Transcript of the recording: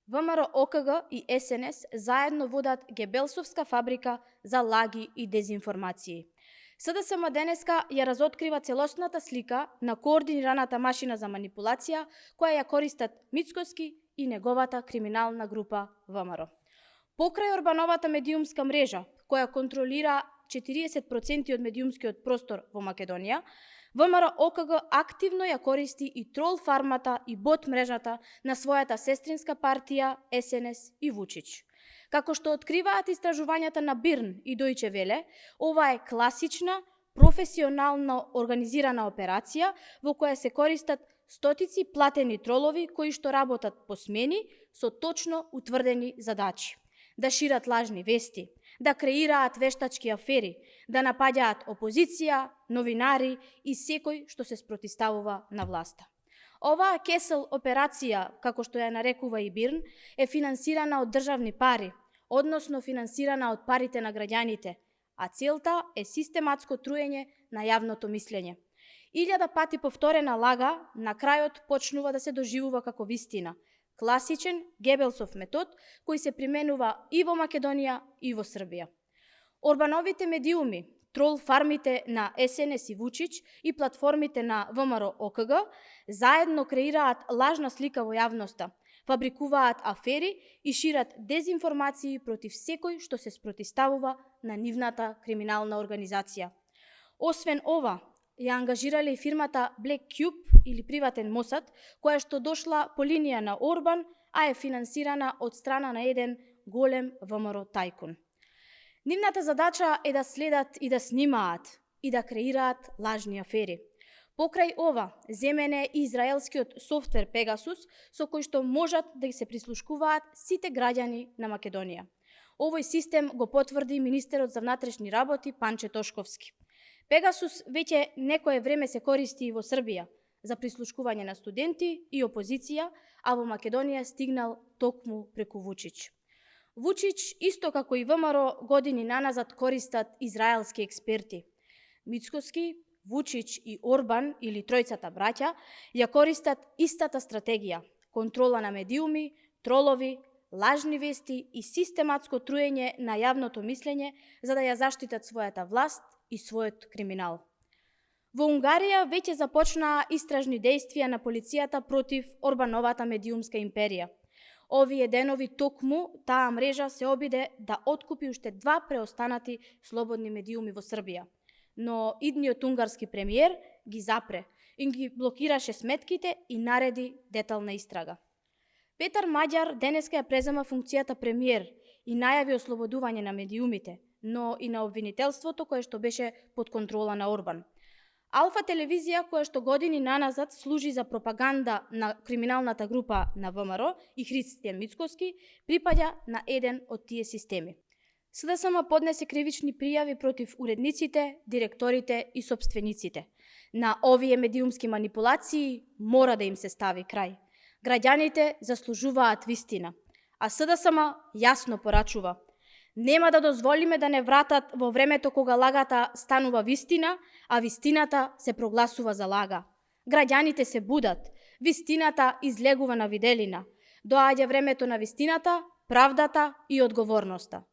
ВМРО ОКГ и СНС заедно водат гебелсовска фабрика за лаги и дезинформации. СДСМ денеска ја разоткрива целосната слика на координираната машина за манипулација која ја користат Мицкоски и неговата криминална група ВМРО. Покрај Орбановата медиумска мрежа, која контролира 40% од медиумскиот простор во Македонија, ВМРО ОКГ активно ја користи и трол фармата и бот мрежата на својата сестринска партија СНС и Вучич. Како што откриваат истражувањата на Бирн и Дојче Веле, ова е класична, професионално организирана операција во која се користат стотици платени тролови кои што работат по смени со точно утврдени задачи. Да шират лажни вести, да креираат вештачки афери, да напаѓаат опозиција, новинари и секој што се спротивставува на власта. Оваа кесел операција, како што ја нарекува и Бирн, е финансирана од државни пари, односно финансирана од парите на граѓаните, а целта е систематско труење на јавното мислење. 1000 пати повторена лага на крајот почнува да се доживува како вистина. Класичен Гебелсов метод кој се применува и во Македонија и во Србија. Орбановите медиуми, трол фармите на СНС и Вучич и платформите на ВМРО ОКГ заедно креираат лажна слика во јавноста, фабрикуваат афери и шират дезинформации против секој што се спротивставува на нивната криминална организација. Освен ова, ја ангажирале и фирмата Black Cube или приватен Мосад, која што дошла по линија на Орбан, а е финансирана од страна на еден голем ВМРО тајкун. Нивната задача е да следат и да снимаат и да креираат лажни афери. Покрај ова, земен е и израелскиот софтвер Pegasus, со кој што можат да се прислушкуваат сите граѓани на Македонија. Овој систем го потврди министерот за внатрешни работи Панче Тошковски. Pegasus веќе некое време се користи и во Србија за прислушкување на студенти и опозиција, а во Македонија стигнал токму преку Вучич. Вучич, исто како и ВМРО, години наназад користат израелски експерти. Мицкоски, Вучич и Орбан, или тројцата браќа, ја користат истата стратегија – контрола на медиуми, тролови, лажни вести и систематско труење на јавното мислење за да ја заштитат својата власт и својот криминал. Во Унгарија веќе започнаа истражни дејствија на полицијата против Орбановата медиумска империја. Овие денови токму таа мрежа се обиде да откупи уште 2 преостанати слободни медиуми во Србија, но идниот унгарски премиер ги запре и ги блокираше сметките и нареди детална истрага. Петар Маѓар денеска ја презема функцијата премиер и најави ослободување на медиумите, но и на обвинителството кое што беше под контрола на Орбан. Алфа телевизија, која што години наназад служи за пропаганда на криминалната група на ВМРО и Христијан Мицкоски, припаѓа на еден од тие системи. СДСМ поднесе кривични пријави против уредниците, директорите и сопствениците. На овие медиумски манипулации мора да им се стави крај. Граѓаните заслужуваат вистина, а СДСМ јасно порачува: нема да дозволиме да не вратат во времето кога лагата станува вистина, а вистината се прогласува за лага. Граѓаните се будат, вистината излегува на виделина. Доаѓа времето на вистината, правдата и одговорноста.